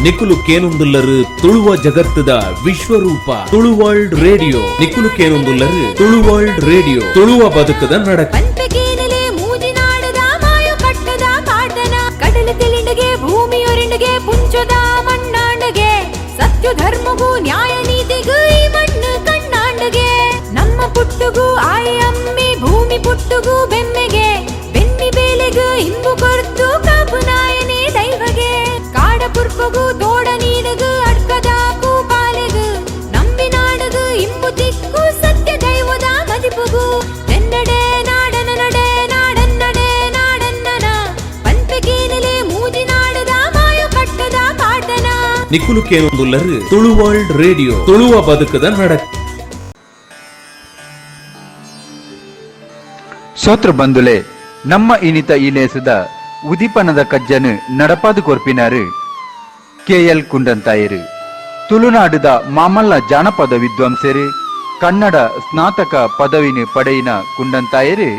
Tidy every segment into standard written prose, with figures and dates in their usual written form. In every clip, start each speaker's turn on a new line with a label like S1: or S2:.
S1: ನಿಕುಲು ಕೇನುಂದುಲ್ಲರು ತುಳುವ ಜಗತ್ತದ ವಿಶ್ವರೂಪ ತುಳುವರ್ಲ್ಡ್ ರೇಡಿಯೋ. ನಿಕುಲು ಕೇನುಂದುಲ್ಲರು ತುಳುವರ್ಲ್ಡ್ ರೇಡಿಯೋ, ತುಳುವ ಬದುಕದ ನಡಕ.
S2: ಪನ್ಪೆಗೇನಲೆ ಮೂಜಿನಾಡದ ಮಾಯು ಕಟ್ಟದ ಪಾಡ್ದನ. ಕಡಲ ತೆಲಿಂಡಗೆ, ಭೂಮಿಯೊರಿಂಡಗೆ, ಪುಂಚದ ಮಣ್ಣಾಂಡಗೆ, ಸತ್ಯ ಧರ್ಮಗೂ ನ್ಯಾಯ ನೀತಿಗೂ ಈ ಮಣ್ಣು ಕಣ್ಣಾಂಡಗೆ. ನಮ್ಮ ಪುಟ್ಟುಗೂ ಆಯಿ ಅಮ್ಮೆ ಭೂಮಿ ಪುಟ್ಟುಗೂ ಬೆಮ್ಮೆಗೆ, ಬೆನ್ನಿ ಬೇಲೆಗು ಇಂಬು ಕೊರ್ತು ಕಾಪು ನಾಯನೇ ದೈವಗೆ. ಕಾಡ ಪುರ್ಪಗು ತೋಡ ನೀಡುಗು ಅಡ್ಕದ ಕೂಪಾಲೆಗು, ನಂಬಿ ನಾಡುಗು ಇಂಬು ತಿಕ್ಕು ಸತ್ಯ ದೈವದ ಮದಿಪುಗು. ತೆನ್ನಡೆ ನಾಡನ ನಡೆ ನಾಡನ್ನಡೆ ನಾಡನ್ನನ. ಪನ್ಪೆಗೇನಲೆ ಮೂಜಿನಾಡದ ಮಾಯು ಕಟ್ಟದ ಪಾಡ್ದನ.
S1: ನಿಕುಲು ಕೇನುಂದುಲ್ಲರು ತುಳುವರ್ಲ್ಡ್ ರೇಡಿಯೋ, ತುಳುವ ಬದುಕದ ನಡಕ.
S3: ಸೋತ್ರ ಬಂದುಲೆ, ನಮ್ಮ ಇನಿತ ಇಲೇಸದ ಉದಿಪನದ ಕಜ್ಜನು ನಡಪಾದು ಕೊರ್ಪಿನಾರು ಕೆಎಲ್ ಕುಂಡಂತಾಯರು. ತುಳುನಾಡುದ ಮಾಮಲ್ಲ ಜಾನಪದ ವಿದ್ವಾಂಸರು, ಕನ್ನಡ ಸ್ನಾತಕ ಪದವಿನ ಪಡೆಯಿನ ಕುಂಡಂತಾಯರು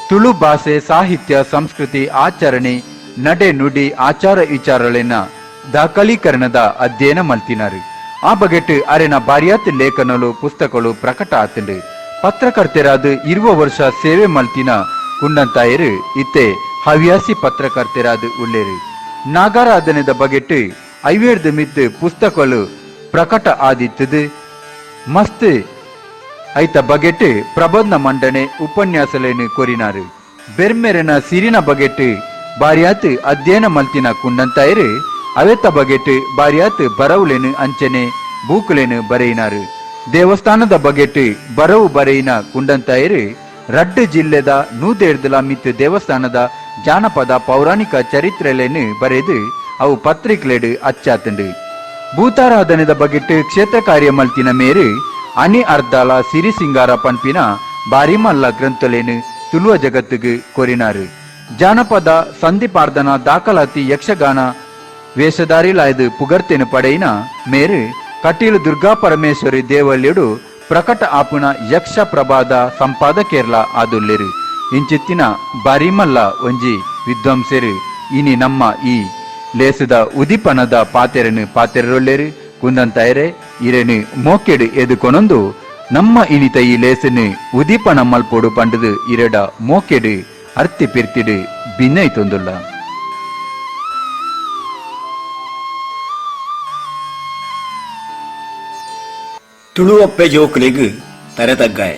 S3: ತುಳು ಭಾಷೆ, ಸಾಹಿತ್ಯ, ಸಂಸ್ಕೃತಿ, ಆಚರಣೆ, ನಡೆ ನುಡಿ, ಆಚಾರ ವಿಚಾರಗಳಿನ ದಾಖಲೀಕರಣದ ಅಧ್ಯಯನ ಮಲ್ತಿನಾರು. ಆ ಬಗೆಟ್ ಅರೆನ ಬಾರ್ಯಾತ್ ಲೇಖನಲು, ಪುಸ್ತಕಗಳು ಪ್ರಕಟ ಆತಂಡು. ಪತ್ರಕರ್ತರಾದ 20 ವರ್ಷ ಸೇವೆ ಮಲ್ತಿನ ಕುಂಡಂತಾಯರು ಇತ್ತೆ ಹವ್ಯಾಸಿ ಪತ್ರಕರ್ತರಾದ ಉಳ್ಳೇರು. ನಾಗಾರಾಧನೆದ ಬಗೆಟ್ ಐವೇರ್ದ ಮಿತ್ ಪುಸ್ತಕಗಳು ಪ್ರಕಟ ಆದಿತ್ತದು. ಮಸ್ತ್ ಐತ ಬಗೆಟ್ ಪ್ರಬಂಧ ಮಂಡನೆ, ಉಪನ್ಯಾಸಲೇನು ಕೊರಿನಾರು. ಬೆರ್ಮೆರೆನ ಸಿರಿನ ಬಗೆಟ್ ಬಾರ್ಯಾತ್ ಅಧ್ಯಯನ ಮಲ್ತಿನ ಕುಂಡಂತಾಯರು ಅವೆತ ಬಗೆಟ್ ಬಾರ್ಯಾತ್ ಬರವುಲೇನು ಅಂಚನೆ ಬೂಕುಲೇನು ಬರೆಯಿನಾರು. ದೇವಸ್ಥಾನದ ಬಗೆಟ್ ಬರವು ಬರೆಯಿನ ಕುಂಡಂತಾಯರು ರಡ್ಡು ಜಿಲ್ಲೆದ ನೂದೇರ್ದಲ ಮಿತ್ ದೇವಸ್ಥಾನದ ಜಾನಪದ ಪೌರಾಣಿಕ ಚರಿತ್ರೆಲೇನು ಬರೆದು ಅವು ಪತ್ರಿಕೆಲೆಡು ಅಚ್ಚಾತಂಡು. ಭೂತಾರಾಧನೆದ ಬಗೆಟ್ ಕ್ಷೇತ್ರ ಕಾರ್ಯ ಮಲ್ತಿನ ಮೇರು ಅಣಿ ಅರ್ಧಾಲ ಸಿರಿ ಸಿಂಗಾರ ಪನ್ಪಿನ ಬಾರಿಮಲ್ಲ ಗ್ರಂಥಲೇನು ತುಳುವ ಜಗತ್ತಿಗೆ ಕೊರಿನಾರು. ಜಾನಪದ ಸಂಧಿಪಾರ್ದನ ದಾಖಲಾತಿ, ಯಕ್ಷಗಾನ ವೇಷಧಾರಿಲಾಯ್ದು ಪುಗರ್ತೆನು ಪಡೆಯಿನ ಮೇರು ಕಟೀಲು ದುರ್ಗಾ ಪರಮೇಶ್ವರಿ ದೇವಲ್ಯಡು ಪ್ರಕಟ ಆಪುನ ಯಕ್ಷ ಪ್ರಭಾದ ಸಂಪಾದಕೇರ್ಲ ಆದುಲ್ಲೆರು. ಇಂಚಿತ್ತಿನ ಬಾರಿಮಲ್ಲ ಒಂಜಿ ವಿದ್ವಾಂಸರು ಇನಿ ನಮ್ಮ ಈ ಲೇಸದ ಉದಿಪನದ ಪಾತೆರನು ಪಾತೆರೊಲ್ಲೆರು. ಕುಂದಂತಾಯರೆ, ಇರೆನು ಮೋಕೆಡು ಎದುಕೊನೊಂದು ನಮ್ಮ ಇನಿತ ಈ ಲೇಸನು ಉದಿಪನ ಮಲ್ಪೋಡು ಪಂಡದು ಇರೆಡ ಮೋಕೆಡು ಅರ್ತಿ ಪಿರ್ತಿಡು ಭಿನ್ನೈತೊಂದುಲ್ಲ.
S4: ತುಳುವಪ್ಪೆ ಜೋಕುಲೆಗ್ ತರೆತಗ್ಗಾಯ.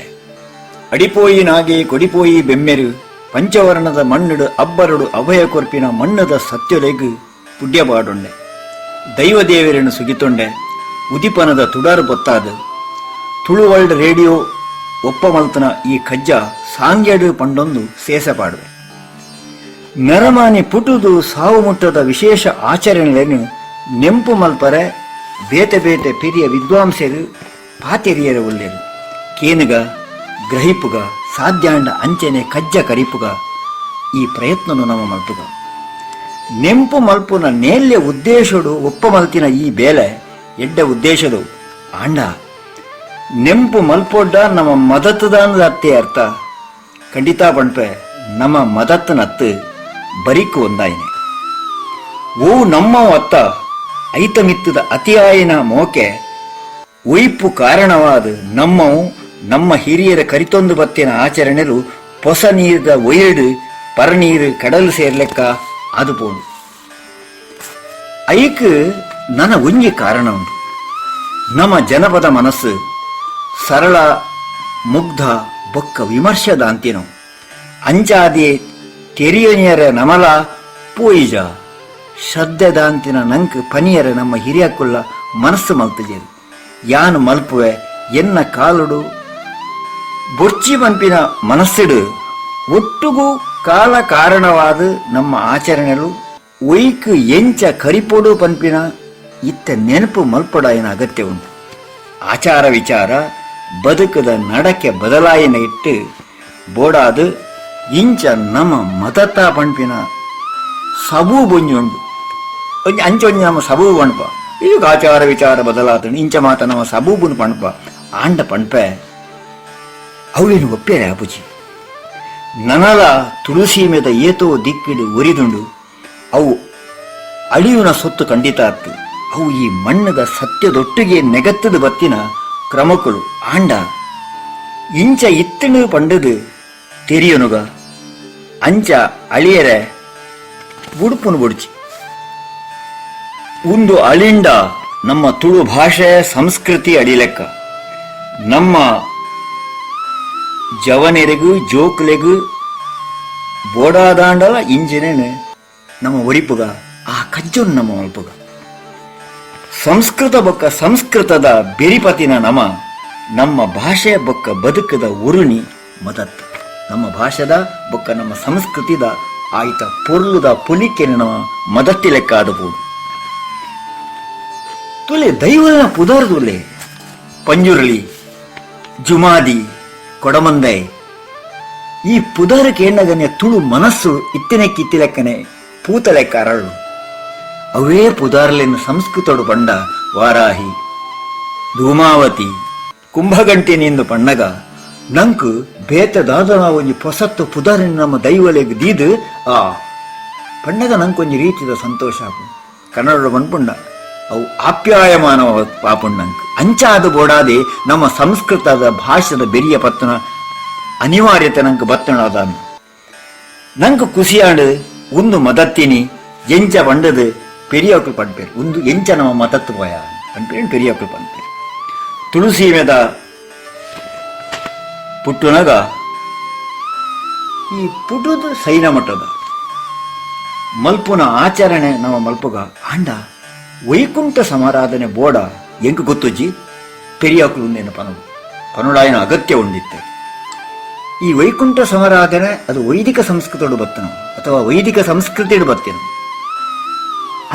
S4: ಅಡಿಪೋಯಿ ನಾಗೆ ಕೊಡಿಪೋಯಿ ಬೆಮ್ಮೆರು, ಪಂಚವರ್ಣದ ಮಣ್ಣುಡು ಅಬ್ಬರಡು ಅಭಯ ಕೊರ್ಪಿನ ಮಣ್ಣದ ಸತ್ಯೊಲೆಗ್ ಪುಡ್ಯ ಪಾಡೊಂಡೆ, ದೈವದೇವರನ್ನು ಸುಗಿತೊಂಡೆ. ಉದಿಪನದ ತುಡಾರು ಬೊತ್ತಾದ ತುಳುವರ್ಲ್ಡ್ ರೇಡಿಯೋ ಒಪ್ಪ ಮಲ್ತನ ಈ ಕಜ್ಜ ಸಾಂಗ್ಯಡು ಪಂಡೊಂದು ಸೇಸ ಪಾಡುವೆ. ನರಮಾನಿ ಪುಟುದು ಸಾವು ಮುಟ್ಟದ ವಿಶೇಷ ಆಚರಣೆಯನ್ನು ನೆಂಪು ಮಲ್ಪರೆ ಬೇತೆ ಬೇತೆ ಪೆರಿಯ ವಿದ್ವಾಂಸರು ಪಾತೆರಿಯರ ಉಲ್ಲೆರು. ಕೇನುಗ, ಗ್ರಹಿಪುಗ, ಸಾಧ್ಯಾಂಡ ಅಂಚನೆ ಕಜ್ಜ ಕರಿಪುಗ. ಈ ಪ್ರಯತ್ನನು ನಮ್ಮ ಮಲ್ಪುಗ. ನೆಂಪು ಮಲ್ಪುನ ನೇಲ್ಯ ಉದ್ದೇಶಡು ಒಪ್ಪ ಮಲ್ತಿನ ಈ ಬೇಲೆ ಎಡ್ಡ ಉದ್ದೇಶದು. ಆಂಡ ನೆಂಪು ಮಲ್ಪೊಡ್ಡ ನಮ್ಮ ಮದತ್ತದಾನದ ಅತ್ತೆ ಅರ್ಥ ಖಂಡಿತ ಪಣ್ಪೆ, ನಮ್ಮ ಮದತ್ತನತ್ತು ಬರಿಕು ಒಂದಾಯಿನೆ. ಓ ನಮ್ಮ ಅತ್ತ ಐತ ಮಿತ್ತದ ಅತಿಯಾಯಿನ ಮೋಕೆ ಒಯ್ಪು ಕಾರಣವಾದ ನಮ್ಮವು ನಮ್ಮ ಹಿರಿಯರ ಕರಿತೊಂದು ಬತ್ತಿನ ಆಚರಣೆಲು ಪೊಸ ನೀರ್ದ ಒಯ್ಯಡು ಪರನೀರು ಕಡಲು ಸೇರ್ಲೆಕ್ಕ ಅದು ಪೋಂಡು. ಐಕ್ ನನ ಒಂಜಿ ಕಾರಣ ಉಂಟು. ನಮ್ಮ ಜನಪದ ಮನಸ್ಸು ಸರಳ, ಮುಗ್ಧ ಬೊಕ್ಕ ವಿಮರ್ಶದಾಂತಿನವು. ಅಂಚಾದಿ ತೆರಿಯನಿಯರ ನಮಲ ಪೋಯಿಜ. ಶ್ರದ್ಧೆದಾಂತಿನ ನಂಕ್ ಪನಿಯರ ನಮ್ಮ ಹಿರಿಯಕ್ಕುಲ್ಲ ಮನಸ್ಸು ಮಲ್ತಜೇರು. ಯಾನ್ ಮಲ್ಪುವೆ, ಎನ್ನ ಕಾಲುಡು ಬೊರ್ಚಿ ಪನ್ಪಿನ ಮನಸ್ಸಿಡು ಒಟ್ಟುಗು ಕಾಲ ಕಾರಣವಾದ ನಮ್ಮ ಆಚರಣೆಲು ಒಯ್ಕ್ ಎಂಚ ಕರಿಪೊಡು ಪನ್ಪಿನ ಇತ್ತ ನೆನಪು ಮಲ್ಪಡಾಯಿನ ಅಗತ್ಯ ಉಂಟು. ಆಚಾರ ವಿಚಾರ ಬದುಕದ ನಡಕೆ ಬದಲಾಯಿನ ಇಟ್ಟು ಬೋಡಾದು ಇಂಚ ನಮ್ಮ ಮದತ ಪನ್ಪಿನ ಸಬೂ ಬೊಂಜಿ ಉಂಡು. ಒಂಜಿ ಅಂಚ ಒಂಜಿ ನಮ್ಮ ಸಬೂ ಪಣ್ಪ. ಈಗ ಆಚಾರ ವಿಚಾರ ಬದಲಾತಂಡು ಇಂಚ ಮಾತ ನಮ್ಮ ಸಬೂಬುನು ಪಣ್ಪ. ಆಂಡ ಪಣ್ಪೆ, ಅವೇನು ಒಪ್ಪೇರೆ ಆಪುಜಿ. ನನಲ ತುಳಸೀಮೆದ ಏತೋ ದಿಕ್ಕಿಡು ಒರಿದುಂಡು. ಅವು ಅಳಿಯುನ ಸೊತ್ತು ಖಂಡಿತ ಅತ್ತು. ಅವು ಈ ಮಣ್ಣದ ಸತ್ಯದೊಟ್ಟಿಗೆ ನೆಗತ್ತದ ಬತ್ತಿನ ಕ್ರಮಕ್ಕಳು. ಆಂಡ ಇಂಚ ಇತ್ತಣು ಪಂಡದು ತೆರಿಯನುಗ ಅಂಚ ಅಳಿಯರೆ ಉಡುಪುನು ಬುಡ್ಚಿ. ಒಂದು ಅಳಿಂಡ ನಮ್ಮ ತುಳು ಭಾಷೆ ಸಂಸ್ಕೃತಿ ಅಡಿಲೆಕ್ಕ ನಮ್ಮ ಜವನೆರೆಗು ಜೋಕುಲೆಗು ಬೋಡಾದಾಂಡಲ ಇಂಜಿನೇನು ನಮ್ಮ ಒರಿಪುಗ ಆ ಕಜ್ಜೊನ್ ನಮ್ಮ ಮಲ್ಪುಗ. ಸಂಸ್ಕೃತ ಬೊಕ್ಕ ಸಂಸ್ಕೃತದ ಬೆರಿಪತಿನ ನಮ ನಮ್ಮ ಭಾಷೆ ಬೊಕ್ಕ ಬದುಕದ ಉರುಣಿ ಮದತ್. ನಮ್ಮ ಭಾಷೆದ ಬೊಕ್ಕ ನಮ್ಮ ಸಂಸ್ಕೃತಿದ ಆಯ್ತ ಪೊರ್ಲುದ ಪೊಲಿಕೆನ ನಮ್ಮ ಮದತ್ತಿ ಲೆಕ್ಕ ಆದಬೋದು. ತುಲೆ ದೈವನ ಪುದರ್ದುಲೆ ಪಂಜುರ್ಲಿ, ಜುಮಾದಿ, ಕೊಡಮಂದೈ ಈ ಪುದರ್ ಕೇಂಡಗನೆ ತುಳು ಮನಸ್ಸು ಇತ್ತಿನ ಕಿತ್ತಿಲೆಕ್ಕನೆ ಪೂತ ಲೆಕ್ಕ ಅರಳು. ಅವೇ ಪುದಾರ್ಲೆನ್ ಸಂಸ್ಕೃತಡು ಪಂಡ ವಾರಾಹಿ, ಧೂಮಾವತಿ, ಕುಂಭಗಂಟಿನಿಂದು ಪಣ್ಣಗ ನಂಕು ಬೇತ ದಾದನ ಒಂಜಿ ಪೊಸತ್ತು ಪುದರಿನ ನಮ್ಮ ದೈವಲೆಗ್ ದೀದು ಆ ಪಣ್ಣಗ ನಂಕೊಂಜಿ ರೀತಿದ ಸಂತೋಷ ಆಪು. ಕನ್ನಡ ಪನ್ಪುಂಡ ಅವು ಆಪ್ಯಾಯಮಾನ ಪಾಪುಂಡಂಕ್. ಅಂಚಾದ ಬೋಡಾದೆ ನಮ್ಮ ಸಂಸ್ಕೃತದ ಭಾಷೆದ ಬೆರಿಯ ಪತ್ತನ ಅನಿವಾರ್ಯತೆ ನಂಗೆ ಬತ್ತಣಾದ. ನಂಗೆ ಕುಸಿಯಾಂಡು ಒಂದು ಮದತ್ತಿನಿ ಎಂಚ ಬಂಡದು ಪೆರಿಯಾಕ್ಳು ಪನ್ಪೇರು. ಒಂದು ಎಂಚ ನಮ್ಮ ಮತತ್ತು ಪೋಯ ಪನ್ಪೇರು, ಪೆರಿಯಾಕ್ಳು ಪನ್ಪೇರು. ತುಳುಸೀಮೆದ ಪುಟ್ಟುನಗ ಈ ಪುಟುದು ಸೈನ ಮಠದ ಮಲ್ಪುನ ಆಚರಣೆ ನಮ್ಮ ಮಲ್ಪುಗ. ಆಂಡ ವೈಕುಂಠ ಸಮಾರಾಧನೆ ಬೋಡ ಎಂಕ್ ಗೊತ್ತುಜ್ಜಿ, ಪೆರಿಯಾಕ್ಲು ಉಂದೇನು ಪನವು ಪನುಡಾಯನ ಅಗತ್ಯ ಉಂಡಿತ್ತೆ. ಈ ವೈಕುಂಠ ಸಮಾರಾಧನೆ ಅದು ವೈದಿಕ ಸಂಸ್ಕೃತಡು ಬತ್ತನು ಅಥವಾ ವೈದಿಕ ಸಂಸ್ಕೃತಿಡು ಬತ್ತಿನ.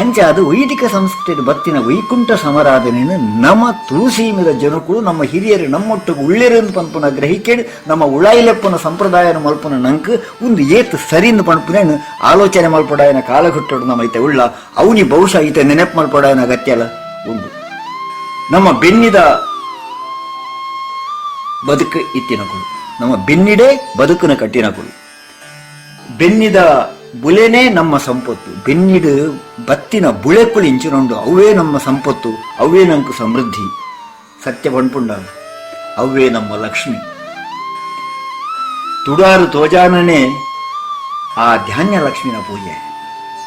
S4: ಅಂಚ ಅದು ವೈದಿಕ ಸಂಸ್ಕೃತಿ ಬತ್ತಿನ ವೈಕುಂಠ ಸಮಾರಾಧನೆಯನ್ನು ನಮ್ಮ ತುಳಸೀಮಿದ ಜನಕುಳು ನಮ್ಮ ಹಿರಿಯರು ನಮ್ಮೊಟ್ಟಿಗೆ ಉಳ್ಳೆರಂದು ಪನ್ಪುನ ಗ್ರಹಿಕೆ ನಮ್ಮ ಉಳಾಯಿಲೆಪ್ಪನ ಸಂಪ್ರದಾಯನ ಮಲ್ಪುನ ನಂಕ್ ಒಂದು ಏತ್ ಸರಿಂದು ಪನ್ಪುನೇನು ಆಲೋಚನೆ ಮಲ್ಪಡಾಯನ ಕಾಲಘಟ್ಟಡು ನಮ್ಮ ಐತೆ ಉಳ್ಳ ಅವನಿ ಬಹುಶಃ ಈತ ನೆನಪು ಮಲ್ಪಡಾಯನ ಅಗತ್ಯ ಅಲ್ಲ. ಉಂಡು ನಮ್ಮ ಬೆನ್ನಿದ ಬದುಕು ಇತ್ತಿನಕುಳು, ನಮ್ಮ ಬೆನ್ನಿಡೆ ಬದುಕನ ಕಟ್ಟಿನಕುಳು. ಬೆನ್ನಿದ ಬುಲೆನೇ ನಮ್ಮ ಸಂಪತ್ತು. ಬೆನ್ನಿಡು ಬತ್ತಿನ ಬುಳೆಕುಳು ಇಂಚಿನೊಂಡು ಅವೇ ನಮ್ಮ ಸಂಪತ್ತು, ಅವೇ ನಂಕು ಸಮೃದ್ಧಿ. ಸತ್ಯ ಪಣ್ಪುಂಡ ಅವೇ ನಮ್ಮ ಲಕ್ಷ್ಮಿ. ತುಡಾರು ತೋಜಾನನೇ ಆ ಧಾನ್ಯ ಲಕ್ಷ್ಮಿನ ಪೂಜೆ.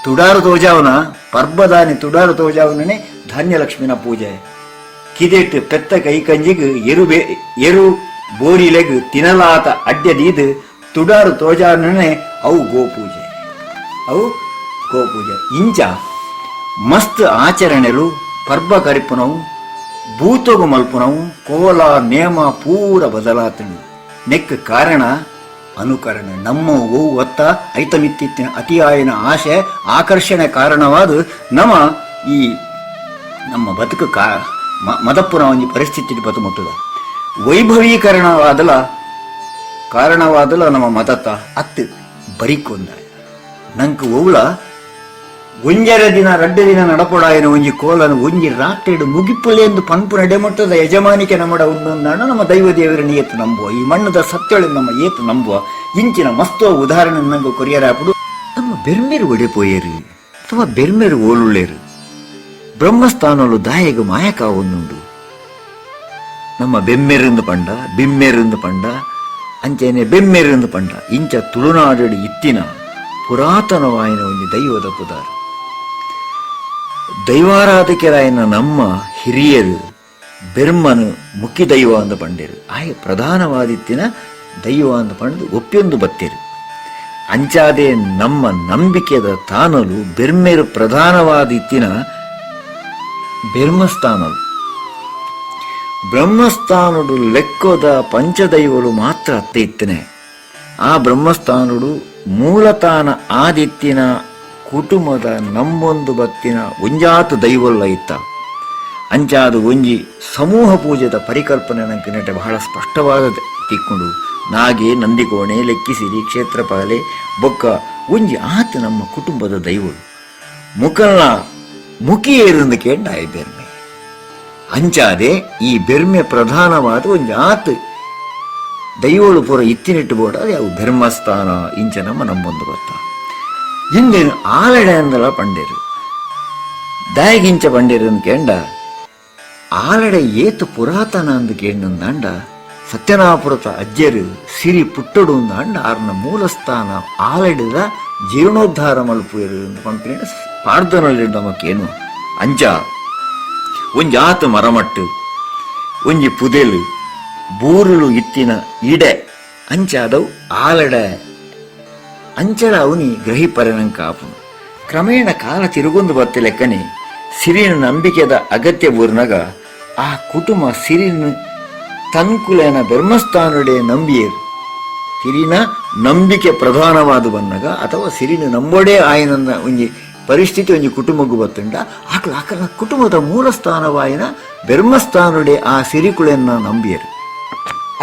S4: ತುಡಾರು ತೋಜಾವನ ಪರ್ಬದಾನಿ ತುಡಾರು ತೋಜಾವನೇ ಧಾನ್ಯ ಲಕ್ಷ್ಮಿನ ಪೂಜೆ. ಕಿದೆಟ್ ಪೆತ್ತ ಕೈ ಕಂಜಿಗ್ ಎರು ಎರು ಬೋರಿಲೆಗ್ ತಿನಲಾತ ಅಡ್ಯದೀದ್ ತುಡಾರು ತೋಜಾನನೇ ಅವು ಗೋಪೂಜೆ, ಅವು ಗೋಪೂಜೆ. ಇಂಚ ಮಸ್ತ್ ಆಚರಣೆಲು ಪರ್ಬ ಕರಿಪುನವು ಭೂತೊಗು ಮಲ್ಪುನವು ಕೋಲ ನೇಮ ಪೂರ ಬದಲಾತನು. ನೆಕ್ ಕಾರಣ ಅನುಕರಣೆ. ನಮ್ಮ ಒವು ಒತ್ತ ಐತಮಿತ್ತಿತ್ತಿನ ಅತಿಯಾಯನ ಆಸೆ ಆಕರ್ಷಣೆ ಕಾರಣವಾದ ನಮ್ಮ ಈ ನಮ್ಮ ಬದುಕು ಕಾ ಮದಪ್ಪುನ ಒಂಜಿ ಪರಿಸ್ಥಿತಿ ಬತು ಮುಟ್ಟುದ. ವೈಭವೀಕರಣವಾದಲ ಕಾರಣವಾದಲ ನಮ್ಮ ಮತತ್ತ ಅತ್ತು ಬರಿಕೊಂದ ನಂಕ್ ಒವ್ಲ ಒಂಜರ ದಿನ ರಡ್ಡು ದಿನ ನಡಪೊಡಾಯನ ಒಂಜಿ ಕೋಲನು ಒಂಜಿ ರಾತ್ರಿಡು ಮುಗಿಪುಲೆ ಎಂದು ಪನ್ಪು ನಡೆಮಟ್ಟದ ಯಜಮಾನಿಕೆ ನಮ್ಮಡ ಉಂಡು. ನಮ್ಮ ದೈವ ದೇವರ ನಿಯತ್ತು ನಂಬುವ, ಈ ಮಣ್ಣದ ಸತ್ಯಳು ನಮ್ಮ ಏತು ನಂಬುವ. ಇಂಚಿನ ಮಸ್ತ ಉದಾಹರಣೆ ನಂಗೆ ಕೊರಿಯರಾಪುಡು. ನಮ್ಮ ಬೆರ್ಮೆರು ಒಡೆಪೋಯರು ಅಥವಾ ಬೆರ್ಮೆರು ಓಲುಳ್ಳೇರು ಬ್ರಹ್ಮಸ್ಥಾನಲು ದಾಯಗ ಮಾಯಕ ಒಂದುಂಡು. ನಮ್ಮ ಬೆಮ್ಮೆರಿಂದು ಪಂಡ, ಬಿಮ್ಮೆರಿಂದು ಪಂಡ, ಅಂಚೆನೆ ಬೆಮ್ಮೆರಿಂದು ಪಂಡ. ಇಂಚ ತುಳುನಾಡು ಇತ್ತಿನ ಪುರಾತನವಾಯಿನ ಒಂದು ದೈವದ ಪುದಾರ್. ದೈವಾರಾಧಕರಾಯನ ನಮ್ಮ ಹಿರಿಯರು ಬೆರ್ಮನು ಮುಖ್ಯ ದೈವ ಅಂದ ಪಂಡೇರು. ಆಯ ಪ್ರಧಾನವಾದಿತ್ತಿನ ದೈವ ಅಂದ ಪಂಡು ಒಪ್ಪಿಯೊಂದು ಬತ್ತೇರು. ಅಂಚಾದೆ ನಮ್ಮ ನಂಬಿಕೆದ ತಾನಲು ಬೆರ್ಮೆರು ಪ್ರಧಾನವಾದಿತ್ತಿನ ಬೆರ್ಮಸ್ಥಾನಲು. ಬ್ರಹ್ಮಸ್ಥಾನುಡು ಲೆಕ್ಕೋದ ಪಂಚದೈವಳು ಮಾತ್ರ ಅತ್ತೆ ಇತ್ತನೆ. ಆ ಬ್ರಹ್ಮಸ್ಥಾನುಡು ಮೂಲತಾನ ಆದಿತ್ತಿನ ಕುಟುಂಬದ ನಮ್ಮೊಂದು ಬತ್ತಿನ ಒಂಜಾತು ದೈವಲ್ಲ ಇತ್ತ. ಅಂಚಾದ ಒಂಜಿ ಸಮೂಹ ಪೂಜೆದ ಪರಿಕಲ್ಪನೆ ನಂಗೆ ನೆಟೆ ಬಹಳ ಸ್ಪಷ್ಟವಾದ ತಿಕ್ಕೊಂಡು. ನಾಗೆ, ನಂದಿಕೋಣೆ, ಲೆಕ್ಕಿಸಿರಿ, ಕ್ಷೇತ್ರಪಾಲೆ ಬೊಕ್ಕ ಒಂಜಿ ಆತ ನಮ್ಮ ಕುಟುಂಬದ ದೈವಳು ಮುಖಲ್ನ ಮುಖಿಯೇರಿಂದ ಕೇಂಡಾಯ ಬೆರ್ಮೆ. ಅಂಚಾದೆ ಈ ಬೆರ್ಮೆ ಪ್ರಧಾನವಾದ ಒಂಜಿ ಆತ್ ದೈವಳು ಪೂರ ಇತ್ತಿನಿಟ್ಟು ಬೋಡ ಅವು ಬೆರ್ಮಸ್ಥಾನ. ಇಂಚ ನಮ್ಮ ನಮ್ಮೊಂದು ಗೊತ್ತ. ಹಿಂದೇನು ಆಲಡೆ ಅಂದಲ ಪಂಡೇರು. ದಾಯಗಿಂಚ ಬಂಡಿರನ್ ಕೇಂಡ ಆಲಡೆ ಏತು ಪುರಾತನ ಅಂದು ಕೇಂಡಂದಾಂಡ ಸತ್ಯನಾಪುರತ ಅಜ್ಜರು ಸಿರಿ ಪುಟ್ಟಡು ಅಂಡ ಆರ್ನ ಮೂಲಸ್ಥಾನ ಆಲಡಿದ ಜೀರ್ಣೋದ್ಧಾರ ಮಲ್ಪುಯರು ಅಂತ ಪಂಪಿನ ಪಾಡ್ದನಲ್ಲಿ ನಮಕೇನು ಅಂಚ ಒಂಜಿ ಆತ ಮರಮಟ್ಟು ಒಂಜಿ ಪುದೆಲು ಬೂರುಲು ಇತ್ತಿನ ಇಡೆ ಅಂಚಾದವು ಆಲಡೆ ಅಂಚಲ ಅವನಿ ಗ್ರಹಿಪರನಂ ಕಾಪುನು. ಕ್ರಮೇಣ ಕಾಲ ತಿರುಗೊಂದು ಬತ್ತೆ ಲೆಕ್ಕನೆ ಸಿರಿನ ನಂಬಿಕೆದ ಅಗತ್ಯ ಬೂರ್ನಗ ಆ ಕುಟುಂಬ ಸಿರಿನ ತನ್ಕುಲೇನ ಬ್ರಹ್ಮಸ್ಥಾನುಡೆ ನಂಬಿಯರು. ಸಿರಿನ ನಂಬಿಕೆ ಪ್ರಧಾನವಾದ ಬನ್ನಗ ಅಥವಾ ಸಿರಿನ ನಂಬೋಡೆ ಆಯನನ್ನ ಒಂಜಿ ಪರಿಸ್ಥಿತಿ ಒಂಜಿ ಕುಟುಂಬಕ್ಕೂ ಬತ್ತುಂಡ ಆಕಲ ಆಕಲ ಕುಟುಂಬದ ಮೂಲಸ್ಥಾನವಾಯಿನ ಬ್ರಹ್ಮಸ್ಥಾನುಡೆ ಆ ಸಿರಿಕುಳೆನ್ನ ನಂಬಿಯರು.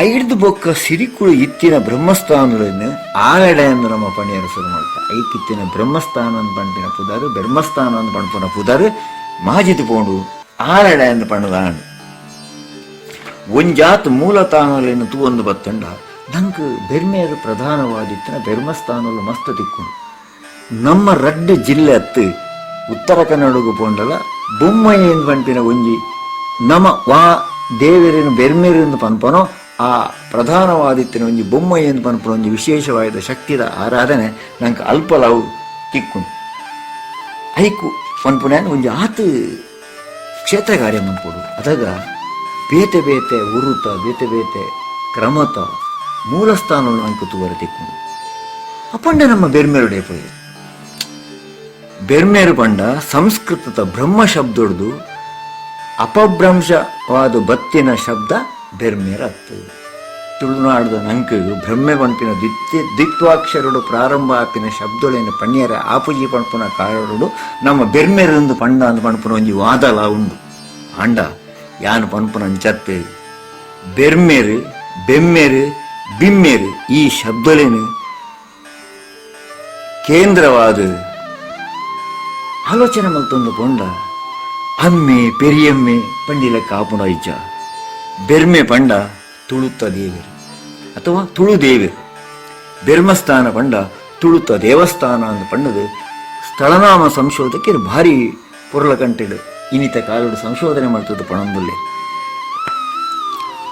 S4: ಐದು ಬೊಕ್ಕ ಸಿರಿಕುಳು ಇತ್ತಿನ ಬ್ರಹ್ಮಸ್ಥಾನಗಳನ್ನು ಆಲಡೆ ಅಂದು ನಮ್ಮ ಪಣಿಯರು ಶುರು ಮಾಡ್ತ ಐಕಿತ್ತಿನ ಬ್ರಹ್ಮಸ್ಥಾನ ಅಂದ್ ಪಣ್ಪಿನ ಪುದಾರು ಬ್ರಹ್ಮಸ್ಥಾನ ಅಂದ್ ಪಣ್ಪುನ ಪುದಾರು ಮಾಜಿತು ಪೋಂಡು ಆಲಡೆ ಅಂದ್ ಪಣ್ಣದಾಂಡು. ಒಂಜಾತ್ ಮೂಲತಾನಲೆನ್ನು ತೂವೊಂದು ಬತ್ತಂಡ ನಂಕ್ ಬೆರ್ಮೇರು ಪ್ರಧಾನವಾದಿತ್ತಿನ ಬೆರ್ಮಸ್ಥಾನಲು ಮಸ್ತ್ ತಿಕ್ಕುಂಡು. ನಮ್ಮ ರಡ್ಡು ಜಿಲ್ಲೆ ಅತ್ತು ಉತ್ತರ ಕನ್ನಡಗು ಪೋಂಡಲ ಬೊಮ್ಮಯ್ಯ ಪನ್ಪಿನ ಒಂಜಿ ನಮ ವಾ ದೇವರೇನು ಬೆರ್ಮೇರು ಪನ್ಪನೋ ಆ ಪ್ರಧಾನವಾದಿತ್ತಿನ ಒಂಜಿ ಬೊಮ್ಮಯ್ಯ ಪನ್ಪುನ ಒಂಜಿ ವಿಶೇಷವಾದ ಶಕ್ತಿದ ಆರಾಧನೆ ನಂಗೆ ಅಲ್ಪಲವು ತಿಕ್ಕುಂಡು. ಐಕು ಪನ್ಪುನ ಒಂಜಿ ಆತು ಕ್ಷೇತ್ರ ಕಾರ್ಯ ಮನ್ಪೊಡು ಅದಾಗ ಬೇತೆ ಬೇತೆ ಉರುತ ಬೇತೆ ಬೇತೆ ಕ್ರಮತ ಮೂಲಸ್ಥಾನ ನಂಗೆ ತೂವರೆ ತಿಕ್ಕುಂಡು. ಅಪಂಡ ನಮ್ಮ ಬೆರ್ಮೇರುಡೆ ಪೋಯಿ ಬೆರ್ಮೇರು ಪಂಡ ಸಂಸ್ಕೃತದ ಬ್ರಹ್ಮ ಶಬ್ದೊಡ್ದು ಅಪಭ್ರಂಶವಾದ ಬತ್ತಿನ ಶಬ್ದ ಬೆರ್ಮೇರ ಅತ್ತು. ತುಳುನಾಡದ ನಂಕ್ ಬ್ರಹ್ಮೆ ಪನ್ಪಿನ ದ್ವಿತ್ವಾಕ್ಷರುಡು ಪ್ರಾರಂಭ ಆಪಿನ ಶಬ್ದೊಳೆನ ಪಣ್ಯರ ಆಪುಜಿ ಪನ್ಪುನ ಕಾರಡುಡು ನಮ್ಮ ಬೆರ್ಮೆರಂದು ಪಂಡ ಅಂದ್ ಪನ್ಪುನ ಒಂಜಿ ವಾದಲ ಉಂಡು. ಆಂಡ ಯಾನ್ ಪನ್ಪುನ ಅಂಚತ್ತು ಬೆರ್ಮೆರು ಬೆಮ್ಮೆರು ಬಿಮ್ಮೆರು ಈ ಶಬ್ದೊಳೆನು ಕೇಂದ್ರವಾದ ಆಲೋಚನೆ ಮಲ್ತೊಂದು ಪೊಂಡ ಅಮ್ಮೆ ಪೆರಿಯಮ್ಮೆ ಪಂಡಿಲ ಕಾಪುನ ಇಜ್ಜ. ಬೆರ್ಮೆ ಪಂಡ ತುಳುತ್ತ ದೇವರು ಅಥವಾ ತುಳು ದೇವರು, ಬೆರ್ಮಸ್ಥಾನ ಪಂಡ ತುಳುತ್ತ ದೇವಸ್ಥಾನ ಅಂದ್ ಪಂಡದು ಸ್ಥಳನಾಮ ಸಂಶೋಧಕರು ಭಾರಿ ಪೊರ್ಲ ಕಂಟೆಡು ಇನಿತ ಕಾಲಡು ಸಂಶೋಧನೆ ಮಾಡ್ತದ ಪಣಂದುಲ್ಲೆ.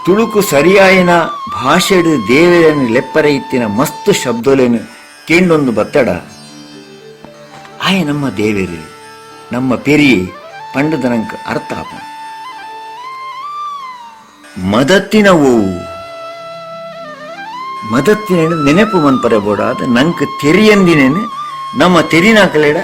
S4: ತುಳುಕು ಸರಿಯಾಯಿನ ಭಾಷೆಡು ದೇವರನ್ನು ಲೆಪ್ಪರೆ ಇತ್ತಿನ ಮಸ್ತ್ ಶಬ್ದಲೇನು ಕೇಂಡೊಂದು ಬತ್ತಡ ಆಯ ನಮ್ಮ ದೇವರು ನಮ್ಮ ಪೆರಿಯೆ ಪಂಡದ ನಂಕ ಅರ್ಥ ಆಪ. ಮದತ್ತಿನ ಓವು ಮದತ್ತಿನ ನೆನಪು ಮನ್ಪರೆ ಬೋಡಾದ ನಂಕ್ ತೆರಿಯಂದಿನೇನು ನಮ್ಮ ತೆರಿನಾಕಲೆಡ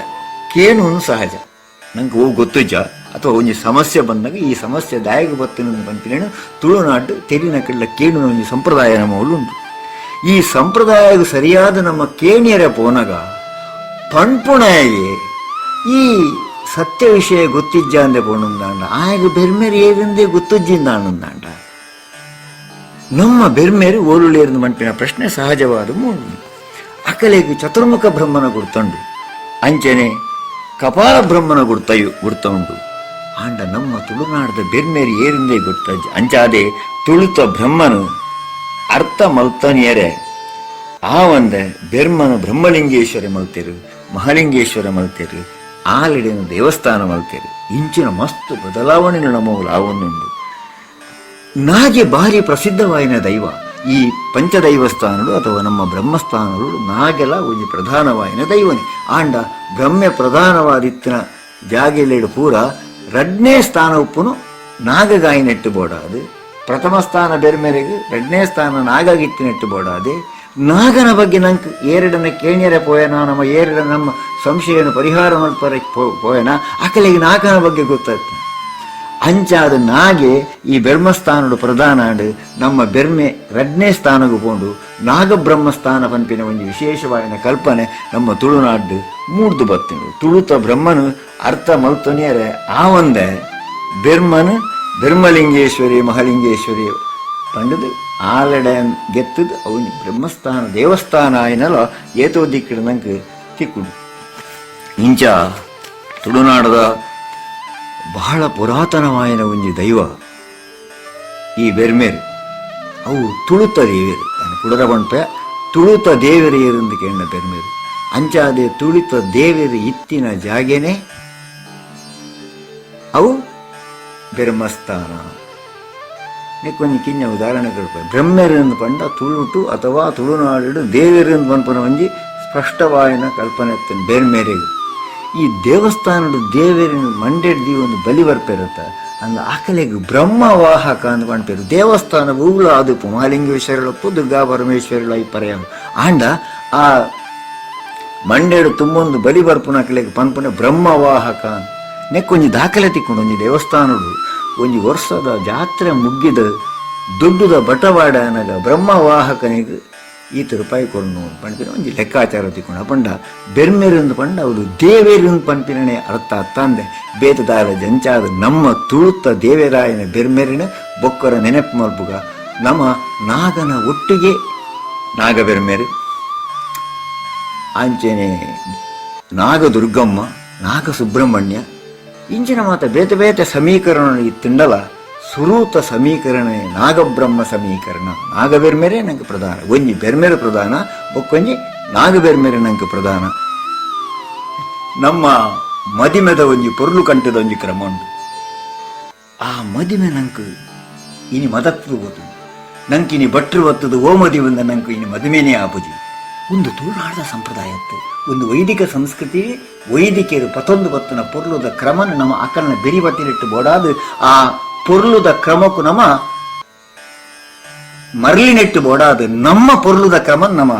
S4: ಕೇನು ಸಹಜ. ನಂಗೆ ಓ ಗೊತ್ತುಜ್ಜ ಅಥವಾ ಒಂಜಿ ಸಮಸ್ಯೆ ಬಂದಾಗ ಈ ಸಮಸ್ಯೆ ದಾಯಗ ಬತ್ತಿನ ಪನ್ಪಿನೇನು ತುಳುನಾಡು ತೆರಿನ ಕಡ್ಲ ಕೇಣುನ ಒಂಜಿ ಸಂಪ್ರದಾಯ ನಮ್ಮ ಉಂಟು. ಈ ಸಂಪ್ರದಾಯಕ್ಕೆ ಸರಿಯಾದ ನಮ್ಮ ಕೇಣಿಯರ ಪೋನಗ ಪಣ್ಪುಣಾಯೆ ಈ ಸತ್ಯ ವಿಷಯ ಗೊತ್ತಿಜ್ಜ ಅಂದೆ ಪೋಣುಂದಾಂಡ ಆಯಗ ಬೆರ್ಮೆರ್ ಏರಿಂದೇ ಗೊತ್ತುಜ್ಜಿಂದಾಣುಂದಾಂಡ ನಮ್ಮ ಬೆರ್ಮೇರು ಓಲುಳೇರ್ದು ಮಂಪಿನ ಪ್ರಶ್ನೆ ಸಹಜವಾದ ಮೂಡು. ಅಕಲೆಗೆ ಚತುರ್ಮುಖ ಬ್ರಹ್ಮನ ಗುರ್ತುಂಡು, ಅಂಚನೆ ಕಪಾಲ ಬ್ರಹ್ಮನ ಗುರ್ತಯು ಗುರ್ತ ಉಂಡು. ಆಂಡ ನಮ್ಮ ತುಳುನಾಡದ ಬೆರ್ಮೇರು ಏರಿಂದೇ ಗುರ್ತ ಅಂಚಾದೆ ತುಳುತ ಬ್ರಹ್ಮನು ಅರ್ಥ ಮಲ್ತನಿಯರೆ ಆ ಒಂದೆ ಬೆರ್ಮನು ಬ್ರಹ್ಮಲಿಂಗೇಶ್ವರ ಮಲ್ತೇರು, ಮಹಾಲಿಂಗೇಶ್ವರ ಮಲ್ತೇರು, ಆಲಿಡಿನ ದೇವಸ್ಥಾನ ಮಲ್ತೇರು. ಇಂಚಿನ ಮಸ್ತ್ ಬದಲಾವಣೆ ನಮ್ಮವು ಆವೊಂದುಂಡು. ನಾಗೆ ಭಾರಿ ಪ್ರಸಿದ್ಧವಾಯಿನ ದೈವ. ಈ ಪಂಚದೈವಸ್ಥಾನಗಳು ಅಥವಾ ನಮ್ಮ ಬ್ರಹ್ಮಸ್ಥಾನಗಳು ನಾಗೆಲ ಒಂಜಿ ಪ್ರಧಾನವಾಯಿನ ದೈವನೇ. ಆಂಡ ಬ್ರಹ್ಮೆ ಪ್ರಧಾನವಾದಿತ್ತಿನ ಜಾಗೆಲೆಡು ಪೂರ ರಡ್ನೇ ಸ್ಥಾನ ಉಪ್ಪುನು ನಾಗಗಾಯಿನೆಟ್ಟು ಬೋಡಾದು. ಪ್ರಥಮ ಸ್ಥಾನ ಬೆರ್ಮೆರೆಗ್, ರಡ್ನೇ ಸ್ಥಾನ ನಾಗಗಿತ್ತಿನೆಟ್ಟು ಬೋಡಾದೆ. ನಾಗನ ಬಗ್ಗೆ ನಂಗೆ ಏರಡನ ಕೇಣ್ಯರೆ ಪೋಯನ ನಮ್ಮ ಏರಡ ನಮ್ಮ ಸಂಶಯನ ಪರಿಹಾರ ಮಲ್ಪರೆ ಪೋಯನ ಅಕಲೆಗೆ ನಾಗನ ಬಗ್ಗೆ ಗೊತ್ತಾಗ್ತದೆ. ಅಂಚಾದ ನಾಗೆ ಈ ಬೆರ್ಮಸ್ಥಾನಡು ಪ್ರಧಾನಾಡು ನಮ್ಮ ಬೆರ್ಮೆ ರಡ್ನೇ ಸ್ಥಾನಗು ಪೋಂಡು ನಾಗಬ್ರಹ್ಮಸ್ಥಾನ ಪನ್ಪಿನ ಒಂಜಿ ವಿಶೇಷವಾಯಿನ ಕಲ್ಪನೆ ನಮ್ಮ ತುಳುನಾಡು ಮೂಡ್ದು ಬತ್ತಿಂಡು. ತುಳುತ ಬ್ರಹ್ಮನು ಅರ್ಥ ಮಲ್ತೊನಿಯರೆ ಆ ಒಂದೆ ಬೆರ್ಮನು ಬೆರ್ಮಲಿಂಗೇಶ್ವರಿ ಮಹಾಲಿಂಗೇಶ್ವರಿ ಪಂಡದು ಆಲಡೆ ಗೆತ್ತದು ಅವನಿ ಬ್ರಹ್ಮಸ್ಥಾನ ದೇವಸ್ಥಾನ ಆಯ್ನಲ ಏತೋ ದಿಕ್ಕಿಡ ನಂಗೆ ತಿಕ್ಕುಡು. ಇಂಚ ತುಳುನಾಡದ ಬಹಳ ಪುರಾತನವಾಯಿನ ಒಂಜಿ ದೈವ ಈ ಬೆರ್ಮೇರು. ಅವು ತುಳುತ ದೇವರು. ನಾನು ಕುಡರ ಪಂಪೆ ತುಳುತ ದೇವರು ಏರೆಂದು ಕೇಂಡ ಬೆರ್ಮೇರು. ಅಂಚಾದೆ ತುಳಿತ ದೇವರು ಇತ್ತಿನ ಜಾಗೆನೆ ಅವು ಬೆರ್ಮಸ್ಥಾನ. ನೆಕ್ಕೊಂಜಿ ಕಿನ್ಯ ಉದಾಹರಣೆ ಕೊರ್ಪೆ. ಬ್ರಹ್ಮೆರೆಂದು ಪಂಡ ತುಳುಟು ಅಥವಾ ತುಳುನಾಡು ದೇವೆರೆಂದು ಪನ್ಪುನ ಒಂಜಿ ಸ್ಪಷ್ಟವಾಯಿನ ಕಲ್ಪನೆ ಇತ್ತುಂಡು ಬೆರ್ಮೆರೆಗ್. ಈ ದೇವಸ್ಥಾನಡ್ ದೇವೆರೆನ್ ಮಂಡೆಡ್ ದೀವೊಂದು ಬಲಿ ಬರ್ಪೆರತ್ತ, ಅಂದ್ ಆಕಲೆಗ್ ಬ್ರಹ್ಮವಾಹಕ ಅಂದ್ ಪನ್ಪೆರ್. ದೇವಸ್ಥಾನ ಒವ್ಲ ಆದುಪ್ಪು, ಮಹಾಲಿಂಗೇಶ್ವರಳಪ್ಪು, ದುರ್ಗಾ ಪರಮೇಶ್ವರಳ ಇಪ್ಪರೆಯಾವು, ಆಂಡ ಆ ಮಂಡೆಡ್ ತುಂಬೊಂದು ಬಲಿ ಬರ್ಪುನಕಲೆಗ್ ಪನ್ಪುನ ಬ್ರಹ್ಮವಾಹಕ. ನೆಕ್ಕೊಂಜಿ ದಾಖಲೆ ತಿಕ್ಕುಂಡು. ಒಂಜಿ ದೇವಸ್ಥಾನಡ್ ಒಂಜಿ ವರ್ಷದ ಜಾತ್ರೆ ಮುಗ್ಗಿದ ದುಡ್ಡುದ ಬಟವಾಡೆ ಆನಗ ಬ್ರಹ್ಮವಾಹಕನಿಗ್ ಈತ್ ರೂಪಾಯಿ ಕೊರ್ನು ಪನ್ಪಿನ ಒಂಜಿ ಲೆಕ್ಕಾಚಾರ ತಿಕ್ಕುಂಡು. ಅಪಂಡ ಬೆರ್ಮೆರ್ ಪಂಡ ಅವ್ಲು ದೇವೆರ್ ಪನ್ಪಿನನೇ ಅರ್ಥ ಅತ್ತಂದೆ ಬೇತೆ ದಾಲ ಜಂಚಾದ. ನಮ್ಮ ತುಳುತ್ತ ದೇವೆರಾಯನ ಬೆರ್ಮೆರಿನ ಬೊಕ್ಕರ ನೆನೆಪು ಮಲ್ಪುಗ. ನಮ ನಾಗನ ಒಟ್ಟಿಗೆ ನಾಗಬೆರ್ಮೆರ್, ಅಂಚೆನೆ ನಾಗದುರ್ಗಮ್ಮ, ನಾಗಸುಬ್ರಹ್ಮಣ್ಯ ಇಂಚಿನ ಮಾತ ಬೇತೆ ಬೇತೆ ಸಮೀಕರಣ ಇತ್ತುಂಡಲ ಸುರೂತ ಸಮೀಕರಣ ನಾಗಬ್ರಹ್ಮ ಸಮೀಕರಣ. ನಾಗಬೆರ್ಮೆರೆ ನಂಗೆ ಪ್ರಧಾನ. ಒಂಜಿ ಬೆರ್ಮೆರೆ ಪ್ರಧಾನ, ಬೊಕ್ಕೊಂಜಿ ನಾಗಬೆರ್ಮೆರೆ ನಂಗೆ ಪ್ರಧಾನ. ನಮ್ಮ ಮದಿಮೆದ ಒಂಜಿ ಪೊರ್ಲು ಕಂಠದ ಒಂಜಿ ಕ್ರಮ ಉಂಡು. ಆ ಮದಿಮೆ ನಂಕ್ ಇನಿ ಮದತ್ದು ಪೋತುಂಡು. ನಂಕ್ ಇನಿ ಭಟ್ರು ಬತ್ತುದು ಓ ಮದಿಮೆ ನಂಕ್ ಇನಿ ಮದಿಮೆನೇ ಆಪುಜಿ. ಉಂದು ತುಳುನಾಡ್ದ ಸಂಪ್ರದಾಯತ್ತು, ಒಂದು ವೈದಿಕ ಸಂಸ್ಕೃತಿ. ವೈದಿಕರು ಪತೊಂದು ಬತ್ತುನ ಪೊರ್ಲುದ ಕ್ರಮನ ನಮ್ಮ ಅಕಲ್ನ ಬೆರಿ ಬತ್ತಿಲಿಟ್ಟು ಬೋಡಾದ್ ಆ ಪೊರ್ಲುದ ಕ್ರಮಕ್ಕೂ ನಮ್ಮ ಮರಳಿನೆಟ್ಟು ಬೋಡಾದ್ ನಮ್ಮ ಪೊರ್ಲುದ ಕ್ರಮ ನಮ್ಮ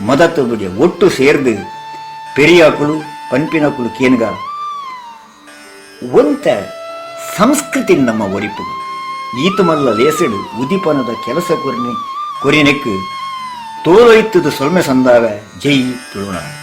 S4: ಮದತ್ತು ಬಿಡಿ. ಒಟ್ಟು ಸೇರ್ದು ಪೆರಿಯಾಕುಲು ಪನ್ಪಿನಕುಲು ಕೇನ್ಗ, ಒಂತ ಸಂಸ್ಕೃತಿ ನಮ್ಮ ಒರಿಪು. ಈತು ಮಲ್ಲ ಲೇಸಡು ಉದಿಪನದ ಕೆಲಸ ಕೊರಿನಿ ಕೊರಿನೆಕ್ ತೋಲೊಯ್ತದ ಸೊಲ್ಮೆ ಸಂದಾವೆ. ಜೈ ತುಳುನಾಡು.